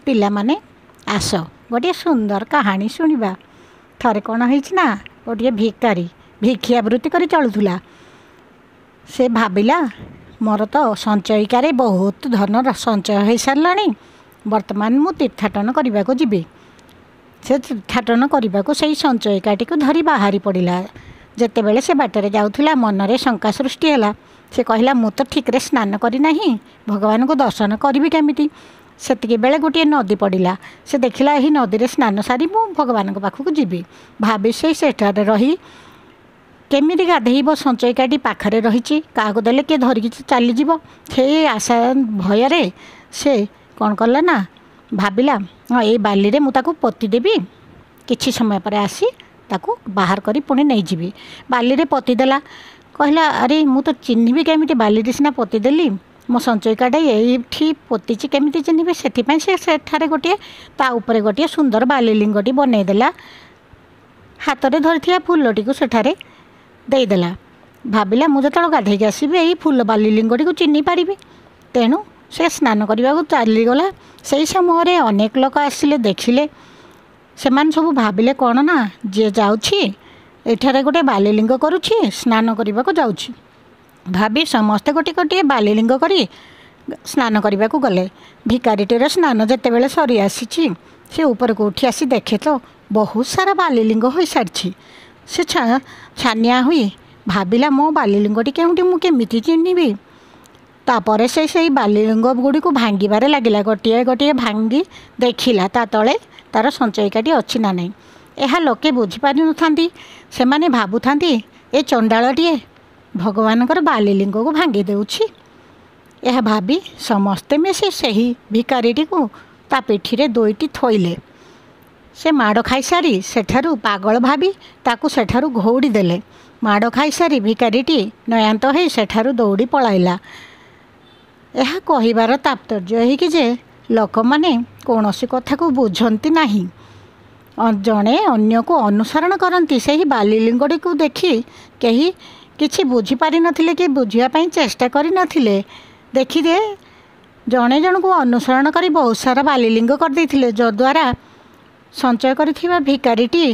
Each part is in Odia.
ପିଲାମାନେ, ଆସ ଗୋଟିଏ ସୁନ୍ଦର କାହାଣୀ ଶୁଣିବା। ଥରେ କ'ଣ ହେଇଛି ନା, ଗୋଟିଏ ଭିକାରୀ ଭିଖିଆ ବୃତ୍ତି କରି ଚଳୁଥିଲା। ସେ ଭାବିଲା, ମୋର ତ ସଞ୍ଚୟିକାରେ ବହୁତ ଧନ ସଞ୍ଚୟ ହୋଇସାରିଲାଣି, ବର୍ତ୍ତମାନ ମୁଁ ତୀର୍ଥାଟନ କରିବାକୁ ଯିବି। ସେ ତୀର୍ଥାଟନ କରିବାକୁ ସେଇ ସଞ୍ଚୟିକାଟିକୁ ଧରି ବାହାରି ପଡ଼ିଲା। ଯେତେବେଳେ ସେ ବାଟରେ ଯାଉଥିଲା, ମନରେ ଶଙ୍କା ସୃଷ୍ଟି ହେଲା। ସେ କହିଲା, ମୁଁ ତ ଠିକ୍ରେ ସ୍ନାନ କରିନାହିଁ, ଭଗବାନଙ୍କୁ ଦର୍ଶନ କରିବି କେମିତି? ସେତିକି ବେଳେ ଗୋଟିଏ ନଦୀ ପଡ଼ିଲା। ସେ ଦେଖିଲା, ଏହି ନଦୀରେ ସ୍ନାନ ସାରି ମୁଁ ଭଗବାନଙ୍କ ପାଖକୁ ଯିବି ଭାବି ସେ ସେଠାରେ ରହି କେମିତି ଗାଧେଇବ? ସଞ୍ଚୟିକାଟି ପାଖରେ ରହିଛି, କାହାକୁ ଦେଲେ କିଏ ଧରିକି ଚାଲିଯିବ। ସେଇ ଆଶା ଭୟରେ ସେ କ'ଣ କଲା ନା, ଭାବିଲା, ହଁ, ଏଇ ବାଲିରେ ମୁଁ ତାକୁ ପୋତିଦେବି, କିଛି ସମୟ ପରେ ଆସି ତାକୁ ବାହାର କରି ପୁଣି ନେଇଯିବି। ବାଲିରେ ପୋତିଦେଲା। କହିଲା, ଆରେ, ମୁଁ ତ ଚିହ୍ନିବି କେମିତି? ବାଲିରେ ସିନା ପୋତିଦେଲି, ମୋ ସଞ୍ଚୟିକାଟା ଏଇଠି ପୋତିଛି, କେମିତି ଚିହ୍ନିବି? ସେଥିପାଇଁ ସେ ସେଠାରେ ଗୋଟିଏ ତା ଉପରେ ଗୋଟିଏ ସୁନ୍ଦର ବାଲି ଲିଙ୍ଗଟି ବନେଇଦେଲା। ହାତରେ ଧରିଥିବା ଫୁଲଟିକୁ ସେଠାରେ ଦେଇଦେଲା। ଭାବିଲା, ମୁଁ ଯେତେବେଳେ ଗାଧେଇକି ଆସିବି, ଏଇ ଫୁଲ ବାଲି ଲିଙ୍ଗଟିକୁ ଚିହ୍ନି ପାରିବି। ତେଣୁ ସେ ସ୍ନାନ କରିବାକୁ ଚାଲିଗଲା। ସେଇ ସମୟରେ ଅନେକ ଲୋକ ଆସିଲେ, ଦେଖିଲେ। ସେମାନେ ସବୁ ଭାବିଲେ କ'ଣ ନା, ଯିଏ ଯାଉଛି ଏଠାରେ ଗୋଟେ ବାଲିଲିଙ୍ଗ କରୁଛି, ସ୍ନାନ କରିବାକୁ ଯାଉଛି ଭାବି ସମସ୍ତେ ଗୋଟିଏ ଗୋଟିଏ ବାଲିଲିଙ୍ଗ କରି ସ୍ନାନ କରିବାକୁ ଗଲେ। ଭିକାରୀଟିର ସ୍ନାନ ଯେତେବେଳେ ସରି ଆସିଛି, ସେ ଉପରକୁ ଉଠି ଆସି ଦେଖେ ତ ବହୁତ ସାରା ବାଲିଲିଙ୍ଗ ହୋଇସାରିଛି। ସେ ଛାନିଆ ହୋଇ ଭାବିଲା, ମୋ ବାଲିଲିଙ୍ଗଟି କେଉଁଠି? ମୁଁ କେମିତି ଚିହ୍ନିବି? ତାପରେ ସେ ସେଇ ବାଲିଲିଙ୍ଗ ଗୁଡ଼ିକୁ ଭାଙ୍ଗିବାରେ ଲାଗିଲା। ଗୋଟିଏ ଗୋଟିଏ ଭାଙ୍ଗି ଦେଖିଲା, ତା ତଳେ ତା'ର ସଞ୍ଚୟିକାଟି ଅଛି ନା ନାହିଁ। ଏହା ଲୋକେ ବୁଝିପାରିନଥାନ୍ତି। ସେମାନେ ଭାବୁଥାନ୍ତି, ଏ ଚଣ୍ଡାଳଟିଏ ଭଗବାନଙ୍କର ବାଲିଲିଙ୍ଗକୁ ଭାଙ୍ଗି ଦେଉଛି। ଏହା ଭାବି ସମସ୍ତେ ମିଶି ସେହି ଭିକାରୀଟିକୁ ତା ପିଠିରେ ଦୁଇଟି ଥୋଇଲେ। ସେ ମାଡ଼ ଖାଇସାରି ସେଠାରୁ ପାଗଳ ଭାବି ତାକୁ ସେଠାରୁ ଘଉଡ଼ି ଦେଲେ। ମାଡ଼ ଖାଇସାରି ଭିକାରୀଟି ନୟାନ୍ତ ହୋଇ ସେଠାରୁ ଦୌଡ଼ି ପଳାଇଲା। ଏହା କହିବାର ତାତ୍ପର୍ଯ୍ୟ ଏହିକି ଯେ ଲୋକମାନେ କୌଣସି କଥାକୁ ବୁଝନ୍ତି ନାହିଁ, ଜଣେ ଅନ୍ୟକୁ ଅନୁସରଣ କରନ୍ତି। ସେହି ବାଲିଲିଙ୍ଗଟିକୁ ଦେଖି କେହି କିଛି ବୁଝିପାରିନଥିଲେ କି ବୁଝିବା ପାଇଁ ଚେଷ୍ଟା କରିନଥିଲେ। ଦେଖିଦେ, ଜଣେ ଜଣକୁ ଅନୁସରଣ କରି ବହୁତ ସାରା ବାଲିଲିଙ୍ଗ କରିଦେଇଥିଲେ, ଯଦ୍ୱାରା ସଞ୍ଚୟ କରିଥିବା ଭିକାରୀଟି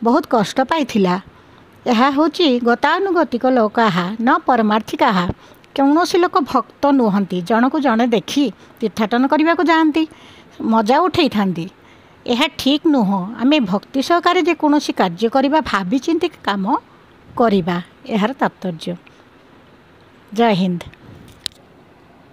ବହୁତ କଷ୍ଟ ପାଇଥିଲା। ଏହା ହେଉଛି ଗତାନୁଗତିକ ଲୋକାହା ନ ପରମାର୍ଥିକାହା। କୌଣସି ଲୋକ ଭକ୍ତ ନୁହନ୍ତି, ଜଣକୁ ଜଣେ ଦେଖି ତୀର୍ଥାଟନ କରିବାକୁ ଯାଆନ୍ତି, ମଜା ଉଠେଇଥାନ୍ତି। ଏହା ଠିକ୍ ନୁହଁ। ଆମେ ଭକ୍ତି ସହକାରେ ଯେକୌଣସି କାର୍ଯ୍ୟ କରିବା, ଭାବିଚିନ୍ତି କାମ କରିବା, ଏହାର ତାତ୍ପର୍ଯ୍ୟ। ଜୟ ହିନ୍ଦ।